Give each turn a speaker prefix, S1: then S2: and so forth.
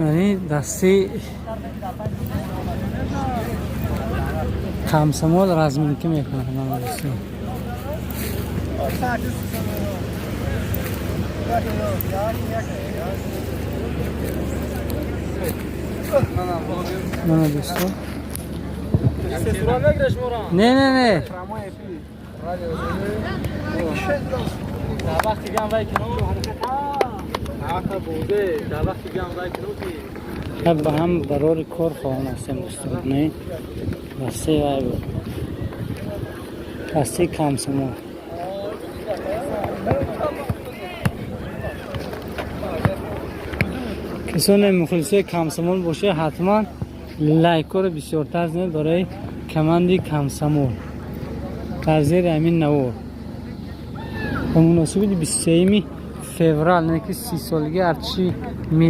S1: Яъне дасти Комсомол разминка мекунад, мана, дӯстон. Мана, дӯстон. Не, не, не.
S2: Дар вақти гам вай кино бозе, дар вақти гам вай кино ки.
S1: Ба ҳам барори кор хоҳон ҳастем, дӯстон. Не, дастаи вай буд, дастаи Комсомол. Касоне мухлисои Комсомол боша, ҳатман лайкҳоро бисёртар занед барои команди Комсомол дар зери ҳамин навор ба муносибати 23-юми феврал, не ки 30-солагии артиши милли.